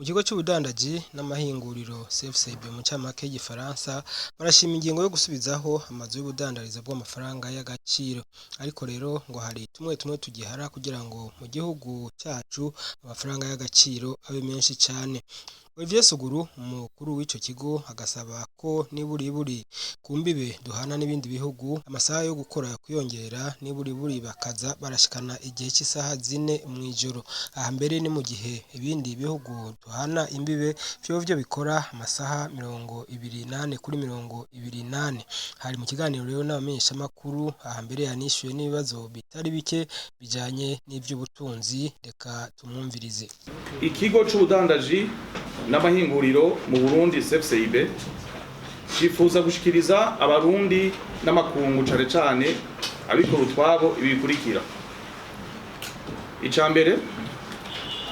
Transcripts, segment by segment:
Mu kigo c'ubudandaji n'amahinguriro CFCB mu ncamake y'igifaransa, barashima ingingo yo gusubizaho amazu y'ubudandarizo bw'amafaranga y'agaciro. Ariko rero ngo hari tumwe tumwe tugihara kugira ngo mu gihugu cacu amafaranga y'agaciro abe menshi cane. Olivier Suguru, umukuru w'ico kigo, agasaba ko niburiburi ku mbibe duhana n'ibindi bihugu amasaha yo gukora kwiyongera, niburiburi bakaza barashikana igihe c'isaha 4 mw'ijoro. Aha mbere ni mu gihe ibindi bihugu duhana imbibe vyovyo bikora amasaha 24 kuri 24. Hari mu kiganiro rero n'abamenyeshamakuru, aha mbere yanishuye n'ibibazo bitari bike bijanye n'ivy'ubutunzi. Reka tumwumvirize. Ikigo c'ubudandaji n'amahinguriro mu Burundi, CFCIB, cifuza gushikiriza Abarundi n'amakungu, cane cane abikora utwabo, ibi bikurikira: Ica mbere,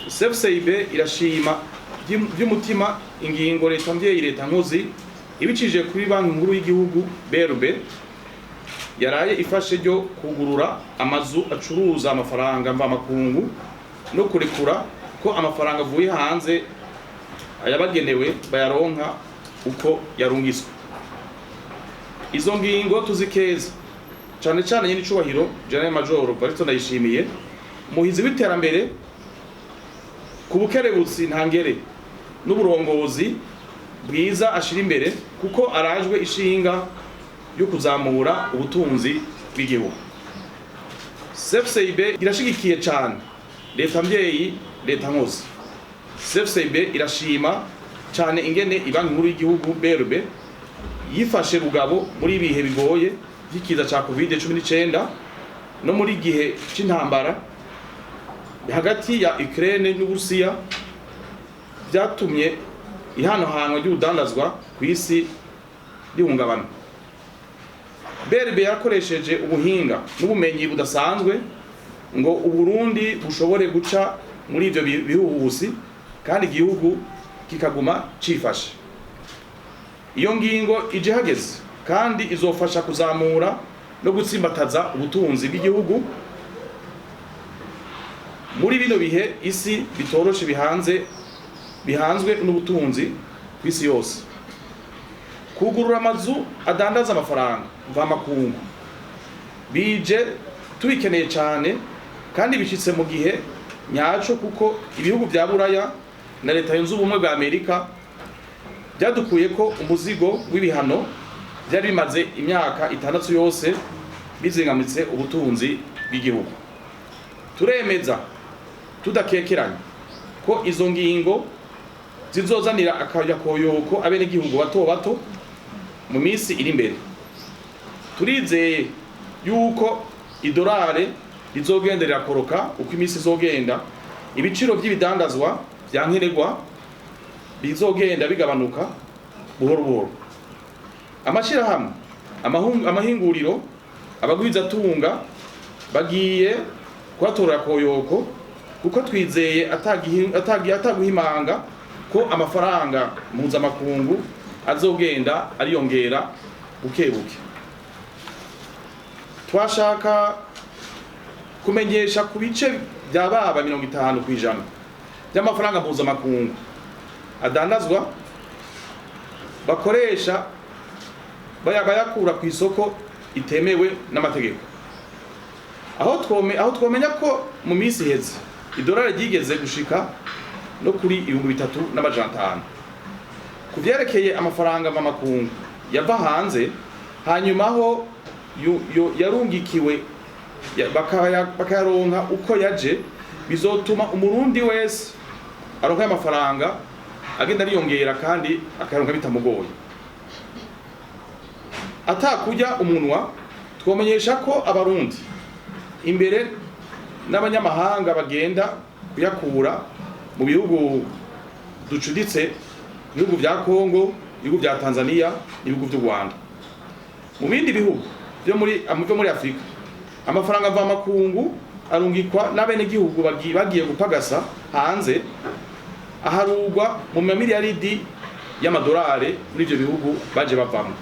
CFCIB irashima vy'umutima ingingo leta mvyeyi, leta nkozi, ibicishije kuri Banki Nkuru y'Igihugu, BRB, yaraye ifashe ryo kugurura amazu acuruza amafaranga mvamakungu no kurekura ko amafaranga avuye hanze ayabagenewe bayaronka uko yarungiswe. Izo ngingo tuzikeza cane cane nyene icubahiro General Major Barito Ndayishimiye, umuhizi w'iterambere, ku bukerebutsi ntangere n'uburongozi bwiza ashira imbere, kuko arajwe ishinga yo kuzamura ubutunzi bw'igihugu. CFCIB irashigikiye cane leta mvyeyi, leta nkozi. CFCIB irashima cane ingene Ibanki Nkuru y'Igihugu, BRB, yifashe rugabo muri ibihe bigoye vy'ikiza ca Covid-19 no muri gihe c'intambara hagati ya Ukraine n'Uburusiya, vyatumye ihanahanwa ry'urudandazwa kw'isi rihungabana. BRB yakoresheje ubuhinga n'ubumenyi budasanzwe ngo Uburundi bushobore guca muri ivyo bihuhusi kandi igihugu kikaguma cifashe. Iyo ngingo ije hageze kandi izofasha kuzamura no gutsimbataza ubutunzi bw'igihugu muri bino bihe isi bitoroshe bihanzwe n'ubutunzi kw'isi yose. Kugurura amazu adandaza amafaranga mvamakungu bije tubikeneye cyane kandi bishitse mu gihe nyaco, kuko ibihugu vya Buraya na Leta Yunze Ubumwe bwa Amerika byadukuye ko umuzigo w'ibihano byari bimaze imyaka 6 yose bizingamitse ubutunzi bw'igihugu. Turemeza tudakekeranya ko izo ngingo zizozanira akayakoyoko abenegihugu bato bato mu minsi iri imbere. Turizeye yuko idolare rizogenda rirakoroka uko iminsi izogenda, ibiciro by'ibidandazwa vya nkenerwa bizogenda bigabanuka buhoro buhoro. Amashirahamwe, amahinguriro, abagwizatunga bagiye kuhatorera koyoko, kuko twizeye ataguhimanga ko amafaranga mpuzamakungu azogenda ariyongera buke buke. Twashaka kumenyesha ku bice bya baba 50% by'amafaranga mpuzamakungu adandazwa bakoresha bayakura ku isoko itemewe n'amategeko. Aho twomenya ko mu minsi iheze idolari ryigeze gushika no kuri 3500. Ku vyerekeye amafaranga mvamakungu yava hanze, hanyuma aho yarungikiwe bakayaronka uko yaje, bizotuma Umurundi wese aronka amafaranga agenda ariyongera kandi akayaronka bitamugoye. Atakurya umunwa, twomenyesha ko Abarundi imbere n'abanyamahanga bagenda kuyakura mu bihugu ducuditse, ibihugu vya Kongo, ibihugu vya Tanzania n'ibihugu vy'u Rwanda. Mu bindi bihugu vyo muri Afrika, amafaranga mvamakungu arungikwa n'abenegihugu bagiye gupagasa hanze aharugwa mu mamiliyaridi y'amadolari muri ivyo bihugu baje bavamwo.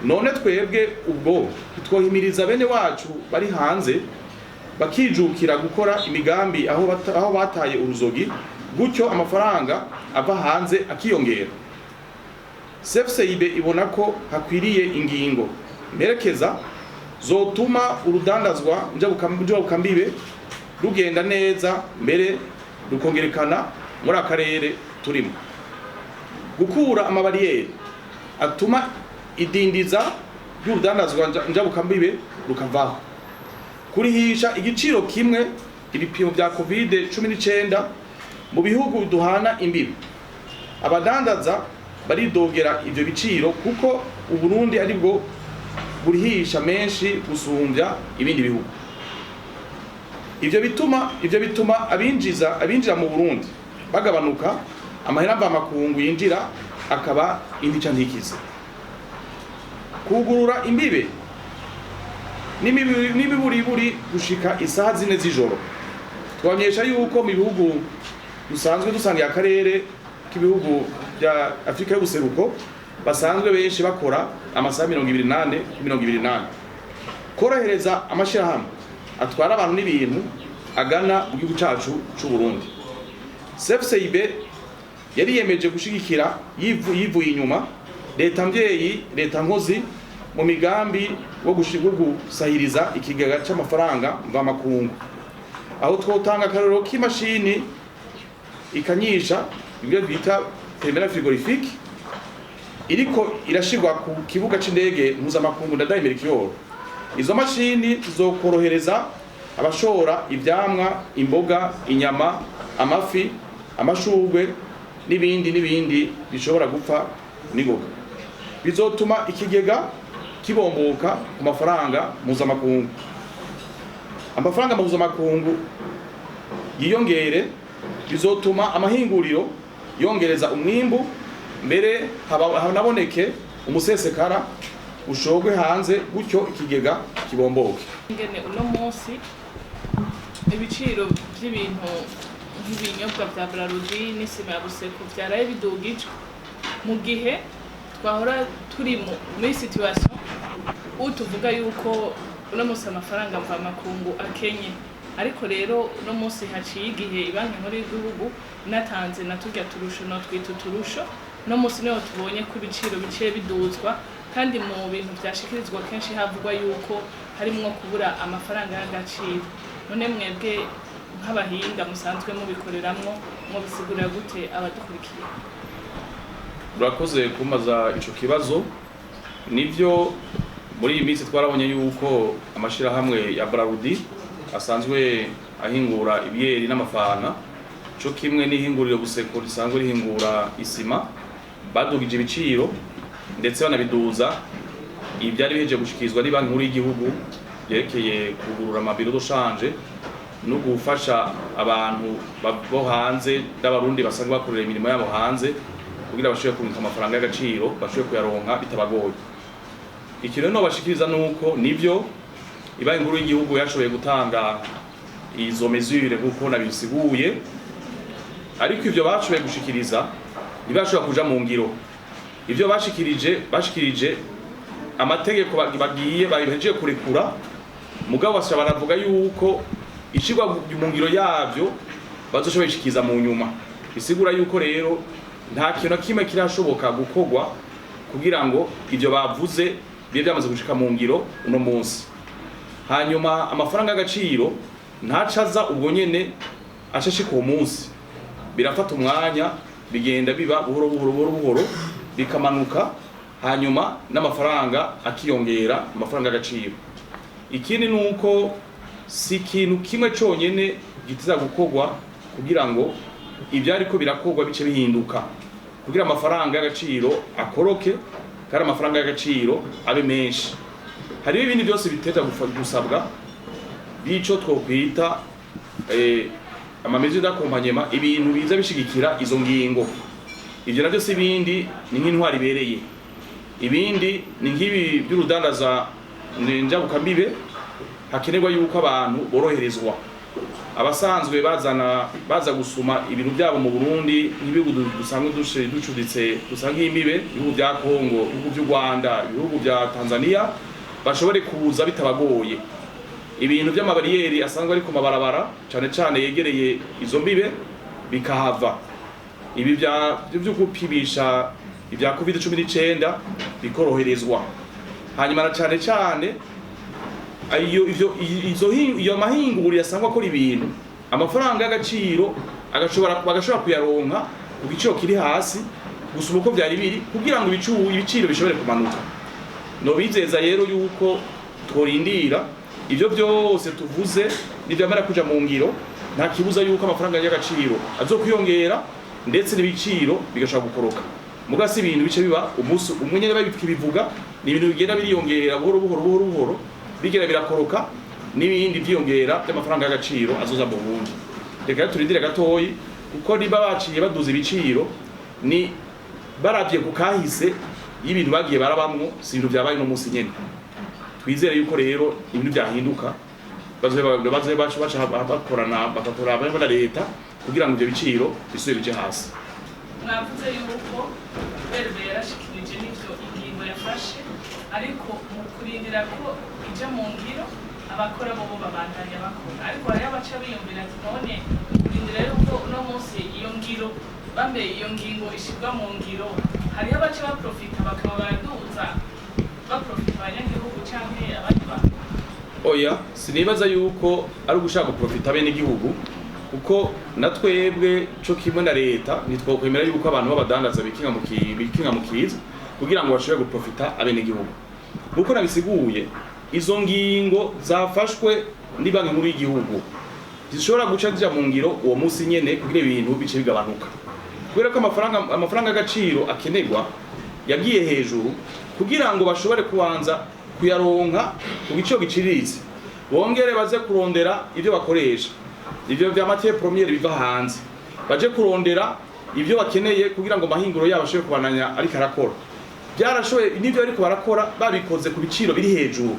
None twebwe ubwo twohimiriza bene wacu bari hanze bakijukira gukora imigambi aho bataye uruzogi. Gutyo amafaranga ava hanze akiyongera. CFCIB ibona ko hakwiriye ingingo mperekeza zotuma urudandazwa njabukambibe rugenda neza, mbere rukongerekana muri akarere turimo. Gukura amabariyeri atuma idindiza ry'urudandazwa njabukambibe rukavaho. Kurihisha igiciro kimwe ibipimo vya COVID-19 mu bihugu duhana imbibe. Abadandaza baridogera ivyo biciro kuko Uburundi aribwo burihisha menshi gusumbya ibindi bihugu. Ivyo bituma abinjira mu Burundi bagabanuka, amahera mvamakungu yinjira akaba intica ntikize. Kugurura imbibe n'imiburiburi gushika isaha 4 z'ijoro. Twamenyesha yuko mu bihugu dusanzwe dusangiye akarere k'ibihugu bya Afrika y'ubuseruko basanzwe benshi bakora amasaha 24 ku 24. Korohereza amashirahamwe atwara abantu n'ibintu agana mu gihugu cacu c'u Burundi. CFCIB yariyemeje gushigikira yivuye inyuma leta mvyeyi, leta nkozi mu migambi wo gusahiriza ikigega c'amafaranga mvamakungu. Aho twotanga akarorero k'imashini ikanyisha, ibyo bita terminal frigorifique, iriko irashirwa ku kibuga c'indege mpuzamakungu Ndadaye Melchior. Izo mashini zizokorohereza abashora ivyamwa, imboga, inyama, amafi, amashurwe n'ibindi n'ibindi bishobora gupfa n'ingoga. Bizotuma ikigega kibomboka ku mafaranga mpuzamakungu. Amafaranga mpuzamakungu yiyongere, bizotuma amahinguriro yongereza umwimbu, mbere hanaboneke umusesekara ushogwe hanze, gutyo ikigega kibomboke. Ingene uno munsi ibiciro by'ibintu nk'ibinyobwa bya Brarudi n'isima ya Buseko vyaraye bidugijwe, mu gihe twahora turi muri situation utuvuga yuko uno munsi amafaranga mvamakungu akenye? Ariko rero uno munsi haciye igihe Ibanki Nkuru y'Igihugu inatanze na turya turusho, no twita uturusho, uno munsi niho tubonye ko ibiciro biciye biduzwa. Kandi mu bintu vyashikirizwa kenshi havugwa yuko harimwo kubura amafaranga y'agaciro. None mwebwe nk'abahinga musanzwe mubikoreramwo, mwobisigurira gute abadukurikiye? Urakoze kumbaza ico kibazo. Nivyo, muri iyi minsi twarabonye yuko amashirahamwe ya Brarudi asanzwe ahingura ibiyeri n'amafana, co kimwe n'ihinguriro Buseko risanzwe rihingura isima, badugije ibiciro, ndetse banabiduza ibyari bihejeje gushikirizwa n'Ibanki Nkuru y'Igihugu yerekeye kugurura ama bureaux de change no gufasha abantu bo hanze n'Abarundi basanzwe bakorera imirimo yabo hanze, kugira bashobore kurungika amafaranga y'agaciro, bashobore kuyaronka bitabagoye. Ikintu rero bashikiriza nuko nivyo, Ibanki Nkuru y'Igihugu yashoboye gutanga izo mesure nkuko nabisiguye, ariko ivyo bashoboye gushikiriza ntibashobora kuja mu ngiro. Ivyo bashikirije amategeko bagiye bahejeje kurekura, mugabo basaba baravuga yuko ishirwa mu ngiro yavyo bazoshobora bishikiza mu nyuma. Bisigura yuko rero nta kintu na kimwe kirashoboka gukorwa kugira ngo ivyo bavuze bibe byamaze gushika mu ngiro uno munsi. Hanyuma amafaranga y'agaciro ntacaza ubwo nyene ashashika uwo munsi, birafata umwanya, bigenda biba buhoro buhoro buhoro buhoro, bikamanuka, hanyuma n'amafaranga akiyongera, amafaranga y'agaciro. Ikindi ni uko si ikintu kimwe conyene gitiza gukorwa kugira ngo ivyariko birakorwa bice bihinduka, kugira amafaranga y'agaciro akoroke kandi amafaranga y'agaciro abe menshi. Hariho ibindi byose biteza gusabwa bico twokwita ama mesures d'accompagnement, ibintu biza bishigikira izo ngingo. Ivyo navyo si ibindi, ni nk'intwari ibereye. Ibindi ni nk'ibi by'urudandaza njabukambibe, hakenerwa yuko abantu boroherezwa, abasanzwe bazana baza gusuma ibintu byabo mu Burundi, nk'ibihugu dusanzwe ducuditse, dusanzwe imbibe, ibihugu bya Kongo, ibihugu by'u Rwanda, ibihugu bya Tanzania, bashobore kuza bitabagoye. Ibintu by'amabariyeri asanzwe ari ku mabarabara, cane cane yegereye izo mbibe. bikahava, ibi bya byo gupimisha ibya COVID-19 bikoroherezwa, hanyuma na cane cane ayo ivyo izo iyo mahinguriro asangwa akora ibintu, amafaranga y'agaciro agashobora bagashobora kuyaronka ku giciro kiri hasi gusumba uko vyari biri, kugira ngo ibiciro bishobore kumanuka. Nobizeza rero yuko tworindira ivyo byose tuvuze nivyamara kuja mu ngiro, nta kibuza yuko amafaranga y'agaciro azokwiyongera, ndetse n'ibiciro bigashobora gukoroka. Muga si ibintu bice biba umunsi umwe nyene babivuga, ni ibintu bigenda biriyongera buhoro buhoro buhoro buhoro, bigera birakoroka, n'ibindi vyiyongera by'amafaranga y'agaciro azoza mu Burundi. Reka rero turindire gatoyi, kuko niba baciye baduza ibiciro ni baravye ku kahise y'ibintu bagiye barabamwo, si ibintu vyabaye no munsi nyene. Twizere yuko rero ibintu byahinduka, baze baca bakorana, bagakora na leta kugira ngo ivyo biciro bisubire bije hasi. Mwavuze yuko BRB yarashikirije n'ivyo ingingo yafashe, ariko mu kurindira ko ija mu ngiro abakora bobo babandanya bakora, ariko hariho abaca biyumvira ati none mu kurindira yuko uno munsi iyo ngiro bambe iyo ngingo ishirwa mu ngiro, hariho abaca baprofita bakaba baraduza, baprofita abanyagihugu canke abandi bantu? Oya, sinibaza yuko ari ugushaka guprofita bene igihugu, kuko na twebwe co kimwe na leta ntitwokwemera yuko abantu b'abadandaza bikinga mu kiza kugira ngo bashobore guprofita abene igihugu. Nkuko nabisiguye, izo ngingo zafashwe ni Banki Nkuru y'igihugu zishobora guca zija mu ngiro uwo munsi nyene kugira ibintu bice bigabanuka, kubera ko amafaranga y'agaciro akenerwa yagiye hejuru, kugira ngo bashobore kubanza kuyaronka ku giciro giciriritse, bongere baze kurondera ibyo bakoresha, ivyo vya matière première biva hanze, baje kurondera ibyo bakeneye kugira ngo amahinguro yabo ashobore kubandanya ariko arakora. Byarashoboye n'ibyo ariko barakora babikoze ku biciro biri hejuru,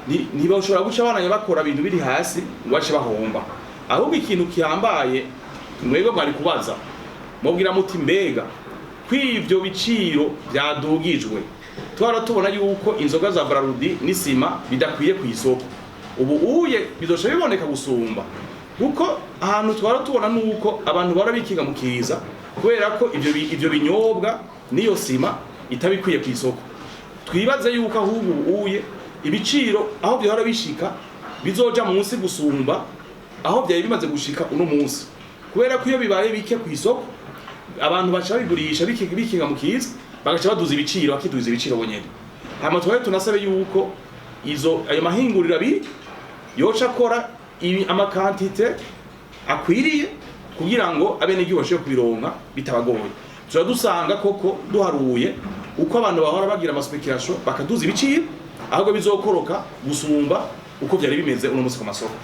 ntibashobora guca bandanya bakora ibintu biri hasi ngo bace bahomba. Ahubwo ikintu kihambaye mwebwe mwari kubaza, mubwira muti mbega kw'ivyo biciro byadugijwe, twara tubona yuko inzoga za Brarudi n'isima bidakwiye ku isoko, ubu uye bizosha biboneka gusumba? Kuko ahantu twara tubona nuko abantu bara bikinga mu kiza kubera ko ivyo binyobwa n'iyo sima itabikwiye ku isoko. Twibaze yuko ahubwo ubu uye ibiciro aho byahora bishika bizoja munsi gusumba aho byari bimaze gushika uno munsi, kubera ko iyo bibaye bike ku isoko abantu baca babigurisha bikinga mu kiza, bagaca baduza ibiciro, bakiduza ibiciro bonyene. Hama twari tunasabe yuko izo ayo mahinguriro abiri yoca akora ama quantités akwiriye kugira ngo abenegihugu bashobore kubironka bitabagoye. Tuba dusanga koko duharuye uko abantu bahora bagira ama spéculations bakaduza ibiciro, ahubwo bizokoroka gusumba uko byari bimeze uno munsi ku masoko.